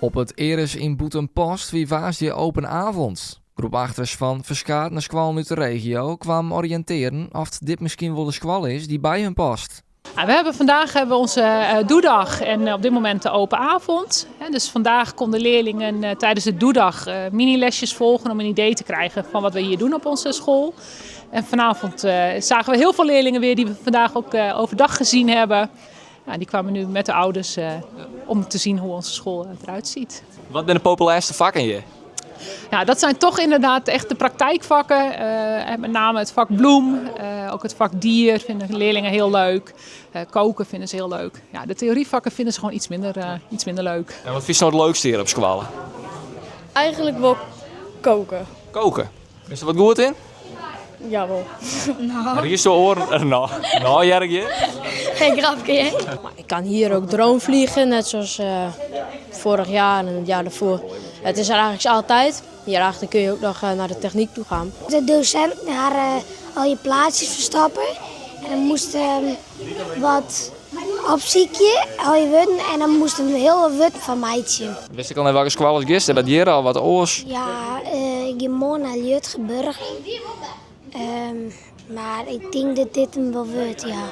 Op it Aeres yn Bûtenpost wie woansdei open avond. Groep achters fan ferskate skoallen út de regio kwamen oriïntearjen oft dit miskien wol de skoalle is dy't by harren past. Nou, we hebben vandaag hebben we onze doedag en op dit moment de open avond. Dus vandaag konden leerlingen tijdens de doedag minilesjes volgen om een idee te krijgen van wat we hier doen op onze school. En vanavond zagen we heel veel leerlingen weer die we vandaag ook overdag gezien hebben. Nou, die kwamen nu met de ouders om te zien hoe onze school eruit ziet. Wat binne de populêrste fakken hjir? Ja, dat zijn toch inderdaad echt de praktijkvakken. En met name het vak bloem, ook het vak dier vinden leerlingen heel leuk. Koken vinden ze heel leuk. Ja, de theorievakken vinden ze gewoon iets minder leuk. En wat fynst no it leukste hjir op skoalle? Eigenlijk wol koken. Koken. Is der wat goed yn? Jawel. Nou. Hier zo oren. Nou, nou Jerkje. Geen grapje, hè? Maar ik kan hier ook drone vliegen, net zoals vorig jaar en het jaar daarvoor. Het is er eigenlijk altijd. Hierachter kun je ook nog naar de techniek toe gaan. De dosint har al je plaatsjes ferstoppe. En dan moast wat opsykje, al je wurden. En dan moast in hiel wurd fan meitsje. Wist ik al net welke skoalle it giest? Dat hjir al wat oars? Ja, ik gean moarn nei Lutkeburg. Mar ik tink dat dit him wol wurdt, ja.